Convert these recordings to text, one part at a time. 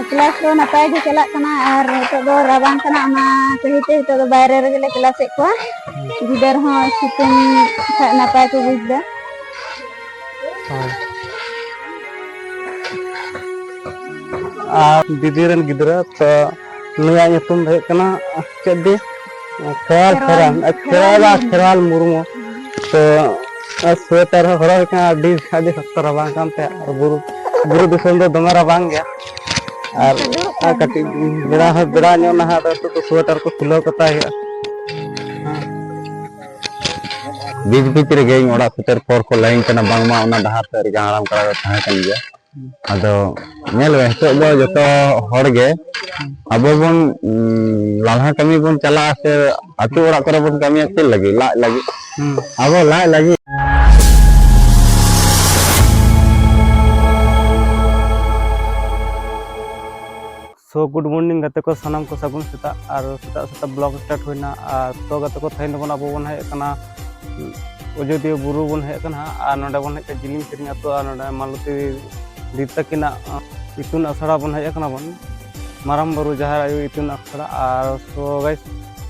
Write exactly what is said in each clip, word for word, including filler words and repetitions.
Class ᱫᱚ ᱱᱟᱯᱟᱭ ᱜᱮ ᱪᱟᱞᱟᱜ ᱠᱟᱱᱟ, ᱟᱨ ᱱᱤᱛᱚᱜ ᱫᱚ ᱨᱟᱵᱟᱝ ᱠᱟᱱᱟ, ᱚᱱᱟ ᱠᱷᱟᱹᱛᱤᱨ ᱛᱮ ᱱᱤᱛᱚᱜ ᱫᱚ ᱵᱟᱭᱨᱮ ᱨᱮᱜᱮ ᱞᱮ ᱠᱞᱟᱥᱮᱫ ᱠᱚᱣᱟ᱾ ᱜᱤᱫᱟᱹᱨ ᱦᱚᱸ ᱥᱤᱛᱩᱝ ᱠᱷᱟᱡ ᱱᱟᱯᱟᱭ ᱠᱚ ᱵᱩᱡᱽ ᱮᱫᱟ᱾ ᱦᱳᱭ᱾ ᱟᱨ ᱫᱤᱫᱤ ᱨᱮᱱ ᱜᱤᱫᱽᱨᱟᱹ, ᱛᱚ ᱱᱩᱭᱟᱜ ᱧᱩᱛᱩᱢ ᱫᱚ ᱦᱩᱭᱩᱜ ᱠᱟᱱᱟ ᱪᱮᱫ ᱫᱤ? ᱠᱷᱮᱨᱣᱟᱞ ᱠᱷᱮᱨᱣᱟᱞ ᱥᱚᱨᱮᱱ, ᱠᱷᱮᱨᱣᱟᱞ ᱠᱷᱮᱨᱣᱟᱞ ᱢᱩᱨᱢᱩ᱾ ᱢᱩᱨᱢᱩ᱾ ᱛᱚ ᱟᱨ ᱥᱳᱭᱮᱴᱟᱨ ᱦᱚᱸ ᱦᱚᱨᱚᱜ ᱦᱩᱭ ᱠᱟᱱᱟ, ᱟᱹᱰᱤ, ᱟᱹᱰᱤ ᱥᱚᱠᱛᱚ ᱨᱟᱵᱟᱝ ᱠᱟᱱ ᱛᱟᱦᱮᱸᱫ᱾ ᱟᱨ ᱵᱩᱨᱩ, ᱵᱩᱨᱩ ᱫᱤᱥᱚᱢ ᱫᱚ ᱫᱚᱢᱮ ᱨᱟᱵᱟᱝ ᱜᱮᱭᱟ᱾ ᱟᱨ, ᱟᱨ ᱠᱟᱹᱴᱤᱡ ᱵᱮᱲᱟ ᱦᱚᱸ ᱵᱮᱲᱟ ᱧᱚᱜ ᱱᱟᱦᱟᱜ, ᱟᱫᱚ ᱱᱤᱛᱚᱜ ᱫᱚ ᱥᱳᱭᱮᱴᱟᱨ ᱠᱚ ᱠᱷᱩᱞᱟᱹᱣ ᱠᱟᱛᱟᱭ ᱦᱩᱭᱩᱜᱼᱟ᱾ ᱵᱤᱪ ᱵᱤᱪ ᱨᱮᱜᱮ ᱤᱧ ᱚᱲᱟᱜ ᱥᱮᱴᱮᱨ ᱯᱚᱨ ᱠᱚ ᱞᱟᱹᱭᱟᱹᱧ ᱠᱟᱱᱟ, ᱵᱟᱝᱢᱟ ᱚᱱᱟ ᱰᱟᱦᱟᱨ ᱥᱮᱫ ᱨᱮᱜᱮ ᱦᱟᱲᱟᱢ ᱠᱚᱲᱟ ᱠᱚ ᱛᱟᱦᱮᱸ ᱠᱟᱱ ᱜᱮᱭᱟ᱾ ᱟᱫᱚ ᱧᱮᱞ ᱢᱮ, ᱱᱤᱛᱚᱜ ᱫᱚ ᱡᱚᱛᱚ ᱦᱚᱲ ᱜᱮ ᱟᱵᱚ ᱵᱚᱱ, ᱩᱸ, ᱞᱟᱞᱦᱟ ᱠᱟᱹᱢᱤ ᱵᱚᱱ ᱪᱟᱞᱟᱜᱼᱟ ᱥᱮ ᱟᱹᱛᱩ ᱚᱲᱟᱜ ᱠᱚᱨᱮ ᱵᱚᱱ ᱠᱟᱹᱢᱤᱭᱟ ᱪᱮᱫ ᱞᱟᱹᱜᱤᱫ? ᱞᱟᱡ ᱞᱟᱹᱜᱤᱫ᱾ ᱦᱩᱸ᱾ ᱟᱵᱚ ᱞᱟᱡ ᱞᱟᱹᱜᱤᱫ᱾ So, good morning ᱜᱟᱛᱮ ᱠᱚ, ᱥᱟᱱᱟᱢ ᱠᱚ ᱥᱟᱹᱜᱩᱱ ᱥᱮᱛᱟᱜ᱾ ᱟᱨ ᱥᱮᱛᱟᱜ ᱥᱮᱛᱟᱜ vlog start ᱦᱩᱭᱱᱟ᱾ ᱟᱨ ᱛᱚ ᱜᱟᱛᱮ ᱠᱚ, ᱛᱮᱦᱮᱧ ᱫᱚᱵᱚᱱ, ᱟᱵᱚ ᱵᱚᱱ ᱦᱮᱡ ᱟᱠᱟᱱᱟ ᱚᱡᱳᱫᱤᱭᱟᱹ ᱵᱩᱨᱩ ᱵᱚᱱ ᱦᱮᱡ ᱟᱠᱟᱱᱟ ᱦᱟᱸᱜ᱾ ᱟᱨ ᱱᱚᱰᱮ ᱵᱚᱱ ᱦᱮᱡ ᱟᱠᱟᱱᱟ ᱡᱤᱞᱤᱧ ᱥᱮᱨᱮᱧ ᱟᱹᱛᱩ, ᱟᱨ ᱱᱚᱰᱮ ᱢᱟᱞᱚᱛᱤ ᱫᱤᱫᱤ ᱛᱟᱹᱠᱤᱱᱟᱜ, ᱟᱸ, ᱤᱛᱩᱱ ᱟᱥᱲᱟ ᱵᱚᱱ ᱦᱮᱡ ᱟᱠᱟᱱᱟ ᱵᱚᱱ, ᱢᱟᱨᱟᱝ ᱵᱩᱨᱩ ᱡᱟᱦᱮᱨ ᱟᱭᱳ ᱤᱛᱩᱱ ᱟᱥᱲᱟ᱾ ᱟᱨ so guys,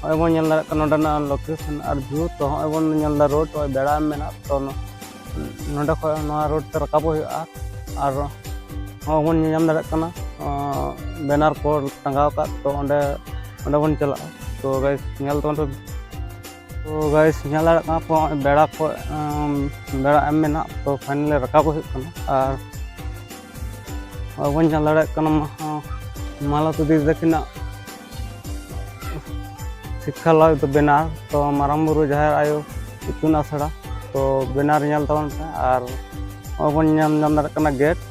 ᱱᱚᱜᱼᱚᱭ ᱵᱚᱱ ᱧᱮᱞ ᱫᱟᱲᱮᱭᱟᱜ ᱠᱟᱱᱟ ᱱᱚᱰᱮᱱᱟᱜ location ᱟᱨ view᱾ ᱛᱚ ᱱᱚᱜᱼᱚᱭ ᱵᱚᱱ ᱧᱮᱞ ᱮᱫᱟ road, ᱱᱚᱜᱼᱚᱭ ᱵᱮᱲᱟ ᱮᱢ ᱢᱮᱱᱟᱜᱼᱟ᱾ ᱛᱚ ᱱᱚ-, ᱱᱚᱰᱮ ᱠᱷᱚᱱ ᱱᱚᱣᱟ road ᱛᱮ ᱨᱟᱠᱟᱵᱚᱜ ᱦᱩᱭᱩᱜᱼᱟ᱾ ᱟᱨ ᱦᱚᱸ ᱵᱚᱱ ᱧᱮᱞ ᱧᱟᱢ ᱫᱟᱲᱮᱭᱟᱜ ᱠᱟᱱᱟ, ᱟᱸ, banner ᱠᱚ ᱴᱟᱸᱜᱟᱣ ᱟᱠᱟᱫ, ᱛᱚ ᱚᱸᱰᱮ, ᱚᱸᱰᱮ ᱵᱚᱱ ᱪᱟᱞᱟᱜᱼᱟ᱾ ᱛᱚ guys, ᱧᱮᱞ ᱛᱟᱵᱚᱱ ᱯᱮ᱾ ᱛᱚ guys, ᱧᱮᱞ ᱫᱟᱲᱮᱭᱟᱜ ᱠᱟᱱᱟ ᱯᱮ, ᱱᱚᱜᱼᱚᱭ ᱵᱮᱲᱟ ᱠᱚ, ᱟᱸ, ᱵᱮᱲᱟ ᱮᱢ ᱢᱮᱱᱟᱜ, ᱛᱚ finally ᱨᱟᱠᱟᱵᱚᱜ ᱦᱩᱭᱩᱜ ᱠᱟᱱᱟ᱾ ᱟᱨ ᱱᱚᱜᱼᱚᱭ ᱵᱚᱱ ᱧᱮᱞ ᱫᱟᱲᱮᱭᱟᱜ ᱠᱟᱱᱟ ᱢᱟ-, ᱢᱟᱞᱚᱛᱤ ᱫᱤᱫᱤ ᱛᱟᱹᱠᱤᱱᱟᱜ ᱥᱤᱠᱠᱷᱟ ᱞᱟᱞ banner, ᱛᱚ ᱢᱟᱨᱟᱝ ᱵᱩᱨᱩ ᱡᱟᱦᱮᱨ ᱟᱭᱳ ᱤᱛᱩᱱ ᱟᱥᱲᱟ, ᱛᱚ banner ᱧᱮᱞ ᱛᱟᱵᱚᱱ ᱯᱮ᱾ ᱟᱨ ᱱᱚᱜᱼᱚᱭ ᱵᱚᱱ ᱧᱮᱞ ᱧᱟᱢ ᱫᱟᱲᱮᱭᱟᱜ ᱠᱟᱱᱟ gate᱾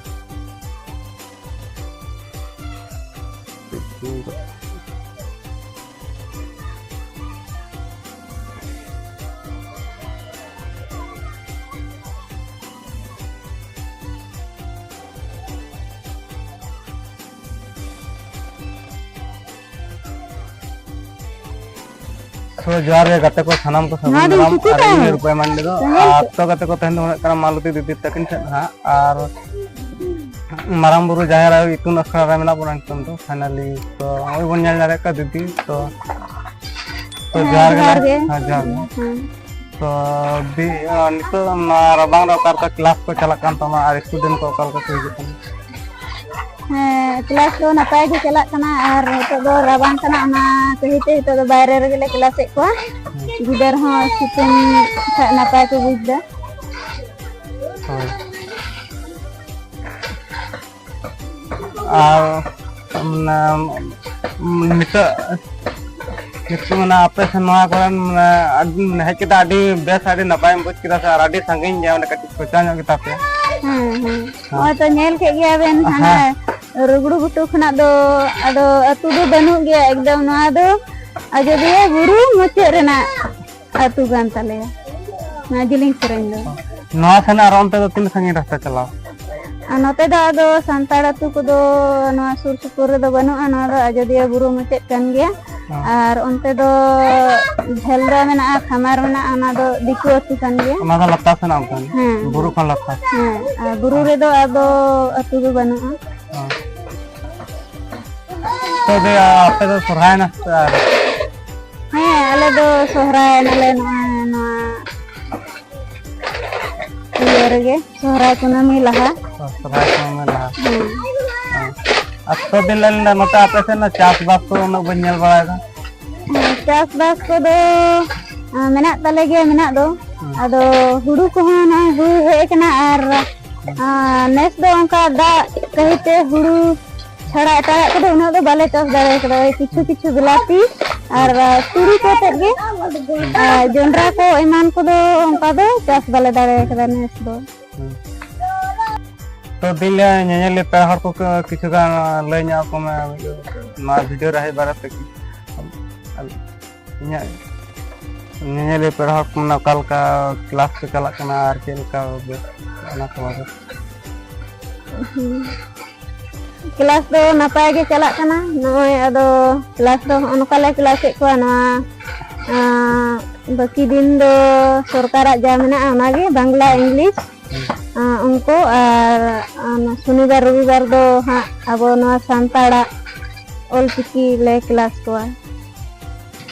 So, ᱡᱚᱦᱟᱨ ᱜᱮ ᱜᱟᱛᱮ ᱠᱚ, ᱥᱟᱱᱟᱢ ᱠᱚ ᱥᱟᱹᱜᱩᱱ ᱱᱚᱣᱟ ᱫᱚ ᱫᱟᱨᱟᱢ᱾ ᱩᱛᱩ ᱠᱚ ᱟᱨ ᱤᱧ ᱛᱟᱦᱮᱸ᱾ ᱨᱩᱯᱟᱹᱭ ᱢᱟᱱᱰᱤ ᱫᱚ᱾ ᱛᱟᱦᱮᱸ᱾ ᱟᱨ ᱛᱚ ᱜᱟᱛᱮ ᱠᱚ, ᱛᱮᱦᱮᱧ ᱫᱚ ᱦᱩᱭᱩᱜ ᱠᱟᱱᱟ ᱢᱟᱞᱚᱛᱤ ᱫᱤᱫᱤ ᱛᱟᱹᱠᱤᱱ ᱴᱷᱮᱱ ᱦᱟᱸᱜ᱾ ᱟᱨ ᱢᱟᱨᱟᱝ ᱵᱩᱨᱩ ᱡᱟᱦᱮᱨ ᱟᱭᱳ ᱤᱛᱩᱱ ᱟᱥᱲᱟ ᱨᱮ ᱢᱮᱱᱟᱜ ᱵᱚᱱᱟ ᱱᱤᱛᱚᱝ ᱫᱚ᱾ ᱯᱷᱟᱭᱱᱟᱞᱤ ᱛᱚ ᱱᱚᱜᱼᱚᱭ ᱵᱚᱱ ᱧᱮᱞ ᱫᱟᱲᱮᱭᱟᱜ ᱠᱟᱱᱟ ᱫᱤᱫᱤ, ᱛᱚ ᱛᱚ ᱦᱮᱸ, ᱡᱚᱦᱟᱨ ᱜᱮ᱾ ᱡᱚᱦᱟᱨ ᱜᱮ᱾ ᱦᱮᱸ, ᱡᱚᱦᱟᱨ ᱜᱮ᱾ ᱦᱮᱸ᱾ ᱛᱚ ᱫᱤ-, ᱱᱤᱛᱚᱜ ᱱᱚᱣᱟ ᱨᱟᱵᱟᱝ ᱨᱮ ᱚᱠᱟ ᱞᱮᱠᱟ ᱠᱞᱟᱥ ᱠᱚ ᱪᱟᱞᱟᱜ ᱠᱟᱱ ᱛᱟᱢᱟ ᱟᱨ ᱥᱴᱩᱰᱮᱱᱴ ᱠᱚ ᱚᱠᱟ ᱞᱮᱠᱟ ᱠᱚ ᱦᱤᱡᱩᱜ ᱠᱟᱱᱟ? ᱦᱮᱸ, ᱠᱞᱟᱥ ᱫᱚ ᱱᱟᱯᱟᱭ ᱜᱮ ᱪᱟᱞᱟᱜ ᱠᱟᱱᱟ ᱟᱨ ᱱᱤᱛᱚᱜ ᱫᱚ ᱨᱟᱵᱟᱝ ᱠᱟᱱᱟ, ᱚᱱᱟ ᱠᱷᱟᱹᱛᱤᱨ ᱛᱮ ᱱᱤᱛᱚᱜ ᱫᱚ ᱵᱟᱭᱨᱮ ᱨᱮᱜᱮ ᱞᱮ ᱠᱞᱟᱥᱮᱫ ᱠᱚᱣᱟ᱾ ᱦᱮᱸ᱾ ᱜᱤᱫᱟᱹᱨ ᱦᱚᱸ ᱥᱤᱛᱩᱝ ᱠᱷᱟᱡ ᱱᱟᱯᱟᱭ ᱠᱚ ᱵᱩᱡᱽ ᱮᱫᱟ᱾ ᱦᱳᱭ᱾ ᱟᱨ ᱢᱟᱱᱮ ᱱᱤᱛᱚᱜ, ᱱᱤᱛᱚᱜ ᱢᱟᱱᱮ ᱟᱯᱮ ᱥᱮᱱ ᱱᱚᱣᱟ ᱠᱚᱨᱮᱱ ᱢᱟᱱᱮ ᱟᱹᱰᱤ, ᱢᱟᱱᱮ ᱦᱮᱡ ᱠᱟᱛᱮ ᱟᱹᱰᱤ ᱵᱮᱥ, ᱟᱹᱰᱤ ᱱᱟᱯᱟᱭᱮᱢ ᱵᱩᱡᱽ ᱠᱮᱫᱟ ᱥᱮ? ᱟᱨ ᱟᱹᱰᱤ ᱥᱟᱺᱜᱤᱧ ᱜᱮᱭᱟ, ᱚᱸᱰᱮ ᱠᱟᱹᱴᱤᱡ ᱠᱷᱚᱪᱟ ᱧᱚᱜ ᱜᱮᱛᱟ ᱯᱮᱭᱟ᱾ ᱦᱮᱸ, ᱦᱮᱸ᱾ ᱦᱮᱸ᱾ ᱱᱚᱜᱼᱚᱭ ᱛᱚ ᱧᱮᱞ ᱠᱮᱫ ᱜᱮᱭᱟ ᱵᱮᱱ, ᱦᱟᱱᱟ ᱦᱮᱸ᱾ ᱨᱩᱜᱽᱲᱩ ᱜᱷᱩᱴᱩ ᱠᱷᱚᱱᱟᱜ ᱫᱚ ᱟᱫᱚ ᱟᱹᱛᱩ ᱫᱚ ᱵᱟᱹᱱᱩᱜ ᱜᱮᱭᱟ ᱮᱠᱫᱚᱢ᱾ ᱱᱚᱣᱟ ᱫᱚ ᱟᱡᱚᱫᱤᱭᱟᱹ ᱵᱩᱨᱩ ᱢᱩᱪᱟᱹᱫ ᱨᱮᱱᱟᱜ ᱟᱹᱛᱩ ᱠᱟᱱ ᱛᱟᱞᱮᱭᱟ, ᱱᱚᱣᱟ ᱡᱤᱞᱤᱧ ᱥᱮᱨᱮᱧ ᱫᱚ᱾ ᱱᱚᱣᱟ ᱥᱮᱱ ᱟᱨ ᱚᱱᱛᱮ ᱫᱚ ᱛᱤᱱᱟᱹᱜ ᱥᱟᱺᱜᱤᱧ ᱨᱟᱥᱛᱟ ᱪᱟᱞᱟᱣ? ᱟᱨ ᱱᱚᱛᱮ ᱫᱚ ᱟᱫᱚ ᱥᱟᱱᱛᱟᱲ ᱟᱹᱛᱩ ᱠᱚᱫᱚ ᱱᱚᱣᱟ ᱥᱩᱨ ᱥᱩᱯᱩᱨ ᱨᱮᱫᱚ ᱵᱟᱹᱱᱩᱜᱼᱟ᱾ ᱱᱚᱣᱟ ᱫᱚ ᱟᱡᱚᱫᱤᱭᱟᱹ ᱵᱩᱨᱩ ᱢᱩᱪᱟᱹᱫ ᱠᱟᱱ ᱜᱮᱭᱟ᱾ ᱦᱮᱸ᱾ ᱟᱨ ᱚᱱᱛᱮ ᱫᱚ ᱡᱷᱮᱞᱫᱟ ᱢᱮᱱᱟᱜᱼᱟ, ᱠᱷᱟᱢᱟᱨ ᱢᱮᱱᱟᱜᱼᱟ, ᱚᱱᱟ ᱫᱚ ᱫᱤᱠᱩ ᱟᱹᱛᱩ ᱠᱟᱱ ᱜᱮᱭᱟ᱾ ᱚᱱᱟ ᱫᱚ ᱞᱟᱛᱟᱨ ᱥᱮᱱᱟᱜ ᱠᱟᱱᱟ, ᱦᱮᱸ, ᱵᱩᱨᱩ ᱦᱮᱸ᱾ ᱠᱷᱚᱱ ᱞᱟᱛᱟᱨ᱾ ᱦᱮᱸ, ᱟᱨ ᱵᱩᱨᱩ ᱨᱮᱫᱚ ᱟᱫᱚ ᱟᱹᱛᱩ ᱫᱚ ᱵᱟᱹᱱᱩᱜᱼᱟ᱾ ᱦᱮᱸ᱾ ᱛᱚ ᱫᱤ, ᱟᱯᱮ ᱫᱚ ᱥᱚᱨᱦᱟᱭ ᱱᱟᱯᱮ ᱥᱮ ᱟᱹᱣᱨᱤ? ᱦᱮᱸ, ᱟᱞᱮ ᱫᱚ ᱥᱚᱦᱨᱟᱭ ᱱᱟᱞᱮ ᱱᱚᱜᱼᱚᱭ ᱱᱚᱣᱟ ᱤᱭᱟᱹ ᱨᱮᱜᱮ, ᱥᱚᱦᱨᱟᱭ ᱠᱩᱱᱟᱹᱢᱤ ᱞᱟᱦᱟ᱾ ᱚ, ᱥᱚᱦᱨᱟᱭ ᱠᱩᱱᱟᱹᱢᱤ ᱞᱟᱦᱟ᱾ ᱦᱮᱸ᱾ ᱚ᱾ ᱟᱨ ᱛᱚ ᱫᱤ, ᱞᱟᱹᱭ ᱞᱮᱫᱟ ᱱᱚᱛᱮ ᱟᱯᱮ ᱥᱮᱫ ᱫᱚ ᱪᱟᱥᱵᱟᱥ ᱠᱚ ᱩᱱᱟᱹᱜ ᱵᱟᱹᱧ ᱧᱮᱞ ᱵᱟᱲᱟᱭᱮᱫᱟ᱾ ᱦᱮᱸ, ᱪᱟᱥᱵᱟᱥ ᱠᱚᱫᱚ, ᱟ, ᱢᱮᱱᱟᱜ ᱛᱟᱞᱮ ᱜᱮᱭᱟ ᱢᱮᱱᱟᱜ ᱫᱚ᱾ ᱦᱮᱸ᱾ ᱟᱫᱚ ᱦᱩᱲᱩ ᱠᱚᱦᱚᱸ ᱱᱚᱜᱼᱚᱭ ᱦᱩᱲᱩ ᱦᱮᱡ ᱟᱠᱟᱱᱟ ᱟᱨ, ᱦᱮᱸ᱾ ᱟ, ᱱᱮᱥ ᱫᱚ ᱚᱱᱠᱟ ᱫᱟᱜ ᱠᱷᱟᱹᱛᱤᱨ ᱛᱮ ᱦᱩᱲᱩ ᱪᱷᱟᱲᱟ ᱮᱴᱟᱜᱟᱜ ᱠᱚᱫᱚ ᱩᱱᱟᱹᱜ ᱫᱚ ᱵᱟᱞᱮ ᱪᱟᱥ ᱫᱟᱲᱮ ᱠᱟᱫᱟ᱾ ᱳᱭ ᱠᱤᱪᱷᱩ ᱠᱤᱪᱷᱩ ᱵᱤᱞᱟᱹᱛᱤ ᱟᱨ, ᱟ, ᱛᱩᱲᱤ ᱠᱚ ᱟᱛᱮᱫ ᱜᱮ᱾ ᱟᱨ ᱡᱚᱱᱰᱨᱟ ᱠᱚ ᱮᱢᱟᱱ ᱠᱚᱫᱚ ᱚᱱᱠᱟ ᱫᱚ ᱪᱟᱥ ᱵᱟᱞᱮ ᱫᱟᱲᱮ ᱠᱟᱫᱟ ᱱᱮᱥ ᱫᱚ᱾ ᱦᱩᱸ᱾ ᱛᱚ ᱫᱤᱞᱮ ᱧᱮᱧᱮᱞᱤᱭᱟᱹ ᱯᱮᱲᱟ ᱦᱚᱲ ᱠᱚ ᱠᱤᱪᱷᱩ ᱜᱟᱱ ᱞᱟᱹᱭ ᱧᱚᱜ ᱟᱠᱚ ᱢᱮ, ᱱᱚᱣᱟ ᱵᱷᱤᱰᱤᱭᱳ ᱨᱮ ᱦᱮᱡ ᱵᱟᱨᱮ ᱛᱮ᱾ ᱤᱧᱟᱹᱜ ᱧᱮᱧᱮᱞᱤᱭᱟᱹ ᱯᱮᱲᱟ ᱦᱚᱲ ᱠᱚ ᱢᱟᱱᱮ ᱚᱠᱟ ᱞᱮᱠᱟ ᱠᱞᱟᱥ ᱠᱚ ᱪᱟᱞᱟᱜ ᱠᱟᱱᱟ ᱟᱨ ᱪᱮᱫ ᱞᱮᱠᱟ ᱵᱮᱥ, ᱚᱱᱟ ᱠᱚ ᱵᱟᱨᱮ᱾ ᱦᱩᱸ᱾ ᱠᱞᱟᱥ ᱫᱚ ᱱᱟᱯᱟᱭ ᱜᱮ ᱪᱟᱞᱟᱜ ᱠᱟᱱᱟ᱾ ᱱᱚᱜᱼᱚᱭ ᱟᱫᱚ ᱠᱞᱟᱥ ᱫᱚ ᱦᱚᱸᱜᱼᱚ ᱱᱚᱝᱠᱟ ᱞᱮ ᱠᱞᱟᱥᱮᱫ ᱠᱚᱣᱟ᱾ ᱱᱚᱣᱟ, ᱟᱸ, ᱵᱟᱹᱠᱤ ᱫᱤᱱ ᱫᱚ ᱥᱚᱨᱠᱟᱨᱟᱜ ᱡᱟ ᱢᱮᱱᱟᱜᱼᱟ ᱚᱱᱟᱜᱮ, ᱵᱟᱝᱞᱟ, ᱤᱝᱞᱤᱥ᱾ ᱦᱩᱸ᱾ ᱟᱸ, ᱩᱱᱠᱩ, ᱟᱨ ᱚᱱᱟ ᱥᱚᱱᱤᱵᱟᱨ ᱨᱚᱵᱤᱵᱟᱨ ᱫᱚ ᱦᱟᱸᱜ ᱟᱵᱚ ᱱᱚᱣᱟ ᱥᱟᱱᱛᱟᱲᱟᱜ ᱚᱞᱪᱤᱠᱤ ᱞᱮ ᱠᱞᱟᱥ ᱠᱚᱣᱟ᱾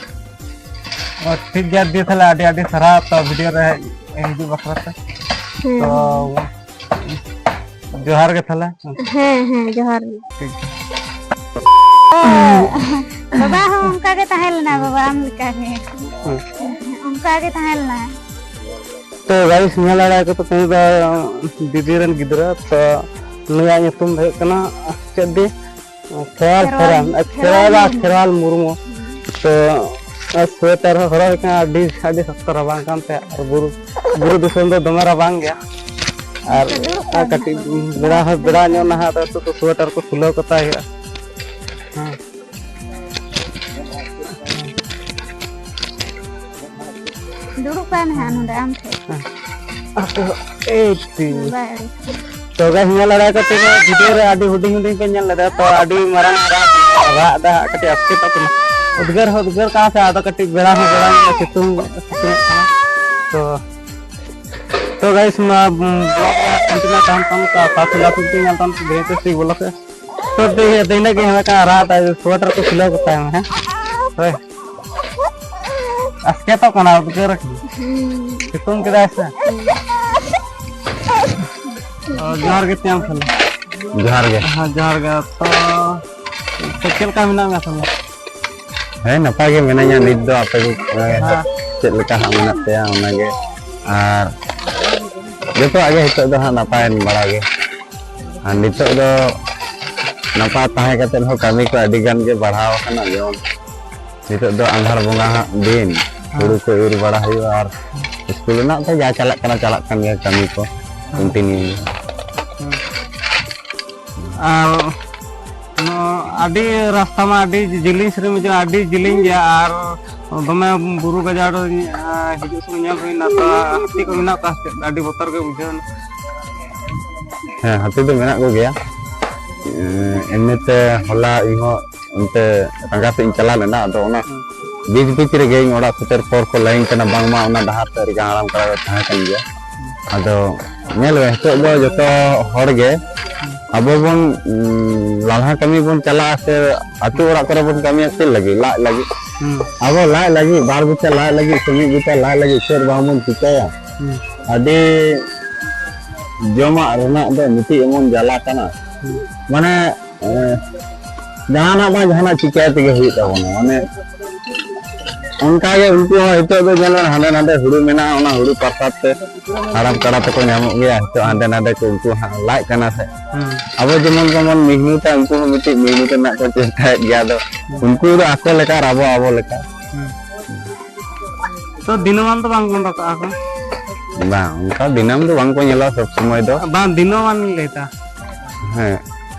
ᱚ, ᱴᱷᱤᱠ ᱜᱮᱭᱟ ᱫᱤ, ᱛᱟᱦᱞᱮ ᱟᱹᱰᱤ ᱟᱹᱰᱤ ᱥᱟᱨᱦᱟᱣ ᱛᱚ ᱵᱷᱤᱰᱤᱭᱳ ᱨᱮ ᱦᱤᱡᱩᱜ ᱵᱟᱠᱷᱨᱟ ᱛᱮ᱾ ᱦᱮᱸ᱾ ᱛᱚ, ᱡᱚᱦᱟᱨ ᱜᱮ ᱛᱟᱦᱞᱮ᱾ ᱦᱮᱸ, ᱦᱮᱸ, ᱡᱚᱦᱟᱨ ᱜᱮ᱾ ᱴᱷᱤᱠ ᱜᱮᱭᱟ᱾ ᱵᱟᱵᱟ ᱦᱚᱸ ᱚᱱᱠᱟ ᱜᱮ ᱛᱟᱦᱮᱸ ᱞᱮᱱᱟ, ᱵᱟᱵᱟ ᱟᱢ ᱞᱮᱠᱟ ᱜᱮ᱾ ᱦᱮᱸ᱾ ᱚᱱᱠᱟ ᱜᱮ ᱛᱟᱦᱮᱸ ᱞᱮᱱᱟ᱾ ᱛᱚ ᱜᱟᱭᱤᱥ, ᱧᱮᱞ ᱫᱟᱲᱮᱭᱟᱜ ᱠᱚ ᱛᱚ, ᱩᱱᱤ ᱫᱚ ᱫᱤᱫᱤ ᱨᱮᱱ ᱜᱤᱫᱽᱨᱟᱹ᱾ ᱛᱚ ᱱᱩᱭᱟᱜ ᱧᱩᱛᱩᱢ ᱫᱚ ᱦᱩᱭᱩᱜ ᱠᱟᱱᱟ ᱪᱮᱫ ᱫᱤ? ᱠᱷᱮᱨᱣᱟᱞ ᱠᱷᱮᱨᱣᱟᱞ, ᱥᱚᱨᱮᱱ, ᱠᱷᱮᱨᱣᱟᱞ ᱠᱷᱮᱨᱣᱟᱞ ᱢᱩᱨᱢᱩ᱾ ᱢᱩᱨᱢᱩ᱾ ᱛᱚ ᱥᱳᱭᱮᱴᱟᱨ ᱦᱚᱸ ᱦᱚᱨᱚᱜ ᱦᱩᱭ ᱠᱟᱱᱟ, ᱟᱹᱰᱤ, ᱟᱹᱰᱤ ᱥᱚᱠᱛᱚ ᱨᱟᱵᱟᱝ ᱠᱟᱱ ᱛᱟᱦᱮᱸᱫ᱾ ᱟᱨ ᱵᱩᱨᱩ, ᱵᱩᱨᱩ ᱫᱤᱥᱚᱢ ᱫᱚ ᱫᱚᱢᱮ ᱨᱟᱵᱟᱝ ᱜᱮᱭᱟ᱾ ᱟᱨ ᱱᱤᱛᱚᱜ ᱫᱩᱲᱩᱵ ᱠᱟᱱ ᱠᱟᱹᱴᱤᱡ ᱛᱟᱦᱮᱸᱫ᱾ ᱵᱮᱲᱟ ᱦᱚᱸ ᱵᱮᱲᱟ ᱧᱚᱜ ᱱᱟᱦᱟᱜ, ᱟᱫᱚ ᱱᱤᱛᱚᱜ ᱫᱚ ᱥᱳᱭᱮᱴᱟᱨ ᱠᱚ ᱠᱷᱩᱞᱟᱹᱣ ᱠᱟᱛᱟᱭ ᱦᱩᱭᱩᱜᱼᱟ᱾ ᱦᱮᱸ᱾ ᱫᱩᱲᱩᱵ ᱠᱟᱱ ᱦᱟᱸᱜ ᱱᱚᱰᱮ ᱟᱢ ᱴᱷᱮᱱ᱾ ᱦᱮᱸ᱾ ᱟᱫᱚ, ᱮᱭ ᱛᱤ᱾ ᱵᱟᱭ ᱟᱹᱲᱤᱥ᱾ ᱛᱚ ᱜᱟᱭᱥ, ᱧᱮᱞ ᱫᱟᱲᱮᱭᱟᱜ ᱠᱟᱱᱟ ᱛᱤᱱᱟᱹᱜ ᱵᱷᱤᱰᱤᱭᱳ ᱨᱮ ᱟᱹᱰᱤ ᱦᱩᱰᱤᱧ ᱦᱩᱰᱤᱧ ᱯᱮ ᱧᱮᱞ ᱞᱮᱫᱟ, ᱛᱚ ᱟᱹᱰᱤ ᱢᱟᱨᱟᱝ ᱨᱟᱜ, ᱨᱟᱜ ᱫᱟ ᱦᱟᱸᱜ, ᱠᱟᱹᱴᱤᱡ ᱟᱥᱠᱮᱛᱚᱜ ᱠᱟᱱᱟ᱾ ᱩᱫᱽᱜᱟᱹᱨ ᱦᱚᱸ ᱩᱫᱽᱜᱟᱹᱨ ᱠᱟᱱᱟ ᱥᱮ, ᱟᱫᱚ ᱠᱟᱹᱴᱤᱡ ᱵᱮᱲᱟ ᱦᱚᱸ ᱵᱮᱲᱟ ᱧᱚᱜ ᱥᱤᱛᱩᱝ, ᱥᱤᱛᱩᱝ ᱠᱟᱱᱟ᱾ ᱛᱚ, ᱛᱚ ᱜᱟᱭᱥ, ᱱᱚᱣᱟ, ᱩᱸ, ᱵᱞᱚᱜ ᱨᱮ ᱦᱟᱸᱜ continue ᱛᱟᱦᱮᱱ ᱛᱟᱢ, ᱛᱚ ᱟᱯᱟ ᱥᱩᱞᱟ ᱥᱩᱞ ᱛᱮ ᱧᱮᱞ ᱛᱟᱢ, ᱫᱷᱤᱨᱮ ᱫᱷᱤᱨᱮ ᱛᱮ ᱵᱚᱞᱚ ᱯᱮ᱾ ᱛᱚ ᱫᱮ-, ᱫᱮ-, ᱤᱱᱟᱹᱜ ᱜᱮ ᱢᱮᱱ ᱠᱟᱜ, ᱨᱟᱜ ᱫᱟᱭ, ᱥᱳᱭᱮᱴᱟᱨ ᱠᱚ ᱠᱷᱩᱞᱟᱹᱣ ᱠᱟᱛᱟᱭ ᱢᱮ, ᱦᱮᱸ? ᱦᱳᱭ᱾ ᱟᱥᱠᱮᱛᱚᱜ ᱠᱟᱱᱟ, ᱩᱫᱽᱜᱟᱹᱨ ᱠᱟᱱᱟ᱾ ᱦᱩᱸ᱾ ᱥᱤᱛᱩᱝ ᱠᱮᱫᱟᱭ ᱥᱮ᱾ ᱚ, ᱡᱚᱦᱟᱨ ᱜᱮ ᱛᱮᱭᱟᱝ ᱛᱟᱦᱞᱮ᱾ ᱡᱚᱦᱟᱨ ᱜᱮ᱾ ᱦᱮᱸ, ᱡᱚᱦᱟᱨ ᱜᱮ᱾ ᱛᱚ, ᱛᱚ ᱪᱮᱫ ᱞᱮᱠᱟ ᱢᱮᱱᱟᱜ ᱢᱮᱭᱟ ᱛᱟᱦᱞᱮ? ᱦᱮᱸ, ᱱᱟᱯᱟᱭ ᱜᱮ ᱢᱤᱱᱟᱹᱧᱟ ᱱᱤᱛ ᱫᱚ᱾ ᱟᱯᱮ ᱠᱚ, ᱮ, ᱦᱮᱸ᱾ ᱪᱮᱫ ᱞᱮᱠᱟ ᱦᱟᱸᱜ ᱢᱮᱱᱟᱜ ᱯᱮᱭᱟ ᱚᱱᱟᱜᱮ᱾ ᱟᱨ ᱡᱚᱛᱚᱣᱟᱜ ᱜᱮ ᱱᱤᱛᱚᱜ ᱫᱚ ᱦᱟᱸᱜ ᱱᱟᱯᱟᱭ ᱵᱟᱲᱟ ᱜᱮ᱾ ᱟᱨ ᱱᱤᱛᱚᱜ ᱫᱚ ᱱᱟᱯᱟᱭ ᱛᱟᱦᱮᱸ ᱠᱟᱛᱮ ᱦᱚᱸ ᱠᱟᱹᱢᱤ ᱠᱚ ᱟᱹᱰᱤ ᱜᱟᱱ ᱜᱮ ᱵᱟᱲᱦᱟᱣ ᱟᱠᱟᱱᱟ᱾ ᱡᱮᱢᱚᱱ ᱱᱤᱛᱚᱜ ᱫᱚ ᱟᱸᱜᱷᱟᱲ ᱵᱚᱸᱜᱟ ᱦᱟᱸᱜ ᱫᱤᱱ, ᱦᱮᱸ᱾ ᱦᱩᱲᱩ ᱠᱚ ᱤᱨ ᱵᱟᱲᱟ ᱦᱩᱭᱩᱜᱼᱟ ᱟᱨ ᱥᱠᱩᱞ ᱨᱮᱱᱟᱜ ᱫᱚ ᱡᱟ ᱪᱟᱞᱟᱜ ᱠᱟᱱᱟ, ᱪᱟᱞᱟᱜ ᱠᱟᱱ ᱜᱮᱭᱟ ᱠᱟᱹᱢᱤ ᱠᱚ, ᱦᱮᱸ᱾ Continue᱾ ᱦᱮᱸ᱾ ᱟᱨ ᱱᱚᱣᱟ ᱟᱹᱰᱤ ᱨᱟᱥᱛᱟ ᱢᱟ ᱟᱹᱰᱤ ᱡᱤᱞᱤᱧ ᱥᱮᱫ ᱮᱢ ᱦᱤᱡᱩᱜᱼᱟ, ᱟᱹᱰᱤ ᱡᱤᱞᱤᱧ ᱜᱮᱭᱟ, ᱟᱨ ᱫᱚᱢᱮ ᱵᱩᱨᱩ ᱜᱟᱡᱟᱲ, ᱮᱸ, ᱦᱤᱡᱩᱜ ᱥᱮᱱᱚᱜ ᱧᱮᱞ ᱦᱩᱭᱱᱟ, ᱛᱚ ᱦᱟᱹᱛᱤ ᱠᱚ ᱢᱮᱱᱟᱜ ᱠᱚᱣᱟ ᱥᱮ ᱪᱮᱫ? ᱟᱹᱰᱤ ᱵᱚᱛᱚᱨ ᱜᱮ ᱵᱩᱡᱷᱟᱹᱣ ᱮᱱᱟ᱾ ᱦᱮᱸ, ᱦᱟᱹᱛᱤ ᱫᱚ ᱢᱮᱱᱟᱜ ᱠᱚᱜᱮᱭᱟ᱾ ᱮᱸ, ᱮᱢᱱᱤᱛᱮ ᱦᱚᱞᱟ ᱤᱧᱦᱚᱸ ᱚᱱᱛᱮ ᱨᱟᱸᱜᱟ ᱥᱮᱫ ᱤᱧ ᱪᱟᱞᱟᱣ ᱞᱮᱱᱟ, ᱟᱫᱚ ᱚᱱᱟ ᱦᱩᱸ᱾ ᱵᱤᱪ ᱵᱤᱪ ᱨᱮᱜᱮ ᱤᱧ ᱚᱲᱟᱜ ᱥᱮᱴᱮᱨ ᱯᱚᱨ ᱠᱚ ᱞᱟᱹᱭᱟᱹᱧ ᱠᱟᱱᱟ ᱵᱟᱝᱢᱟ ᱚᱱᱟ ᱰᱟᱦᱟᱨ ᱛᱮ ᱟᱹᱰᱤ ᱜᱟᱱ ᱦᱟᱲᱟᱢ ᱠᱟᱰᱟ ᱠᱚ ᱛᱟᱦᱮᱸ ᱠᱟᱱ ᱜᱮᱭᱟ᱾ ᱟᱫᱚ ᱧᱮᱞ ᱢᱮ, ᱱᱤᱛᱚᱜ ᱫᱚ ᱡᱚᱛᱚ ᱦᱚᱲ ᱜᱮ ᱟᱵᱚ ᱵᱚᱱ, ᱩᱸ, ᱞᱟᱞᱦᱟ ᱠᱟᱹᱢᱤ ᱵᱚᱱ ᱪᱟᱞᱟᱜᱼᱟ ᱥᱮ ᱟᱹᱛᱩ ᱚᱲᱟᱜ ᱠᱚᱨᱮ ᱵᱚᱱ ᱠᱟᱹᱢᱤᱭᱟ ᱪᱮᱫ ᱞᱟᱹᱜᱤᱫ? ᱞᱟᱡ ᱞᱟᱹᱜᱤᱫ᱾ ᱦᱩᱸ᱾ ᱟᱵᱚ ᱞᱟᱡ ᱞᱟᱹᱜᱤᱫ, ᱵᱟᱨ ᱵᱤᱛᱟ ᱞᱟᱡ ᱞᱟᱹᱜᱤᱫ ᱥᱮ ᱢᱤᱫ ᱵᱤᱛᱟ ᱞᱟᱡ ᱞᱟᱹᱜᱤᱫ ᱪᱮᱫ ᱵᱟᱝ ᱵᱚᱱ ᱪᱤᱠᱟᱹᱭᱟ? ᱦᱩᱸ᱾ ᱟᱹᱰᱤ ᱡᱚᱢᱟᱜ ᱨᱮᱱᱟᱜ ᱫᱚ ᱢᱤᱫᱴᱤᱡ ᱮᱢᱚᱱ ᱡᱟᱞᱟ ᱠᱟᱱᱟ᱾ ᱦᱩᱸ᱾ ᱢᱟᱱᱮ, ᱮ, ᱡᱟᱦᱟᱱᱟᱜ ᱵᱟᱝ ᱡᱟᱦᱟᱱᱟᱜ ᱪᱤᱠᱟᱹᱭ ᱛᱮᱜᱮ ᱦᱩᱭᱩᱜ ᱛᱟᱵᱚᱱᱟ᱾ ᱢᱟᱱᱮ, ᱚᱱᱠᱟ ᱜᱮ ᱩᱱᱠᱩ ᱦᱚᱸ ᱱᱤᱛᱚᱜ ᱫᱚ ᱧᱮᱞ ᱢᱮ, ᱦᱟᱸᱰᱮ ᱱᱟᱰᱮ ᱦᱩᱲᱩ ᱢᱮᱱᱟᱜᱼᱟ, ᱚᱱᱟ ᱦᱩᱲᱩ ᱯᱨᱚᱥᱟᱫ ᱛᱮ ᱦᱟᱲᱟᱢ ᱠᱟᱰᱟ ᱛᱮᱠᱚ ᱧᱟᱢᱚᱜ ᱜᱮᱭᱟ᱾ ᱱᱤᱛᱚᱜ ᱦᱟᱸᱰᱮ ᱱᱟᱰᱮ ᱠᱚ ᱩᱱᱠᱩ ᱦᱟᱸᱜ ᱞᱟᱡ ᱠᱟᱱᱟ ᱥᱮ᱾ ᱦᱩᱸ᱾ ᱟᱵᱚ ᱡᱮᱢᱚᱱ ᱛᱮᱢᱚᱱ ᱢᱤᱦᱱᱩᱛᱟ, ᱩᱱᱠᱩ ᱦᱚᱸ ᱢᱤᱫᱴᱤᱡ ᱢᱤᱦᱱᱩᱛ ᱨᱮᱱᱟᱜ ᱠᱚ ᱪᱮᱥᱴᱟᱭᱮᱫ ᱜᱮᱭᱟ᱾ ᱟᱫᱚ ᱦᱩᱸ᱾ ᱩᱱᱠᱩ ᱫᱚ ᱟᱠᱚ ᱞᱮᱠᱟ ᱟᱨ ᱟᱵᱚ ᱟᱵᱚ ᱞᱮᱠᱟ᱾ ᱦᱩᱸ᱾ ᱛᱚ ᱫᱤᱱᱟᱹᱢᱟᱱ ᱫᱚ ᱵᱟᱝ ᱠᱚ ᱚᱰᱚᱠᱚᱜᱼᱟ ᱠᱚ? ᱵᱟᱝ, ᱚᱱᱠᱟ ᱫᱤᱱᱟᱹᱢ ᱫᱚ ᱵᱟᱝ ᱠᱚ ᱧᱮᱞᱚᱜᱼᱟ ᱥᱚᱵ ᱥᱚᱢᱚᱭ ᱫᱚ᱾ ᱵᱟᱝ, ᱫᱤᱱᱟᱹᱢᱟᱱ ᱤᱧ ᱞᱟᱹᱭ ᱫᱟ᱾ ᱦᱮᱸ᱾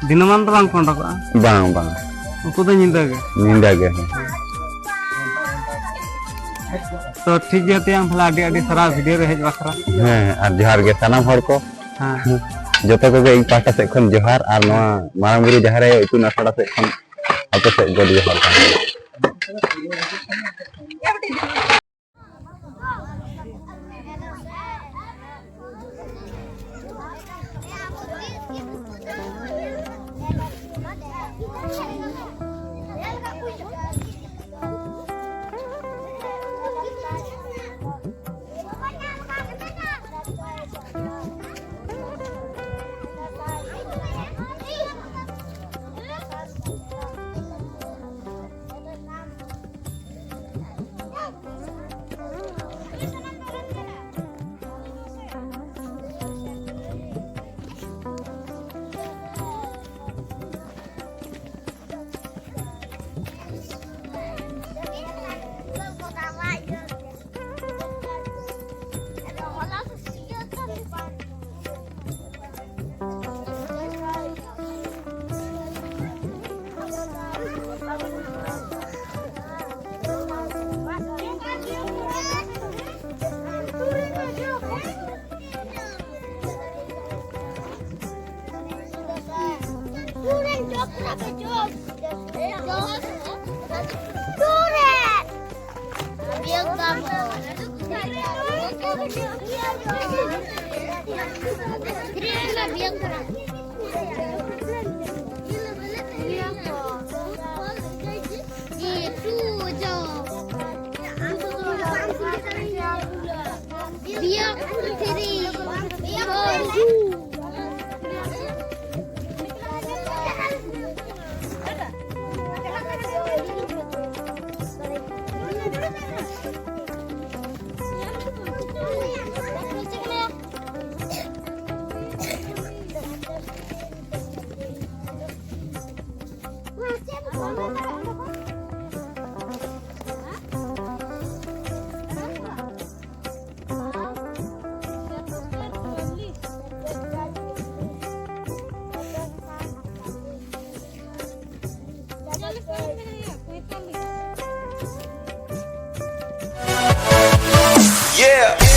ᱫᱤᱱᱟᱹᱢᱟᱱ ᱫᱚ ᱵᱟᱝ ᱠᱚ ᱚᱰᱚᱠᱚᱜᱼᱟ? ᱵᱟᱝ, ᱵᱟᱝ᱾ ᱩᱱᱠᱩ ᱫᱚ ᱧᱤᱫᱟᱹ ᱜᱮ? ᱧᱤᱫᱟᱹ ᱜᱮ, ᱦᱮᱸ᱾ ᱛᱚ ᱴᱷᱤᱠ ᱜᱮᱭᱟ ᱛᱮᱭᱟᱝ, ᱛᱟᱦᱞᱮ ᱟᱹᱰᱤ ᱟᱹᱰᱤ ᱥᱟᱨᱦᱟᱣ ᱵᱷᱤᱰᱤᱭᱳ ᱨᱮ ᱦᱮᱡ ᱵᱟᱠᱷᱨᱟ᱾ ᱦᱮᱸ, ᱟᱨ ᱡᱚᱦᱟᱨ ᱜᱮ ᱥᱟᱱᱟᱢ ᱦᱚᱲ ᱠᱚ᱾ ᱦᱮᱸ᱾ ᱡᱚᱛᱚ ᱠᱚᱜᱮ ᱤᱧ ᱯᱟᱦᱴᱟ ᱥᱮᱫ ᱠᱷᱚᱱ ᱡᱚᱦᱟᱨ, ᱟᱨ ᱱᱚᱣᱟ ᱢᱟᱨᱟᱝ ᱵᱩᱨᱩ ᱡᱟᱦᱮᱨ ᱟᱭᱳ ᱤᱛᱩᱱ ᱟᱥᱲᱟ ᱥᱮᱫ ᱠᱷᱚᱱ ᱟᱯᱮ ᱥᱮᱫ ᱜᱚᱰ ᱡᱚᱦᱟᱨ ᱛᱟᱦᱮᱱᱟ᱾ Yeah.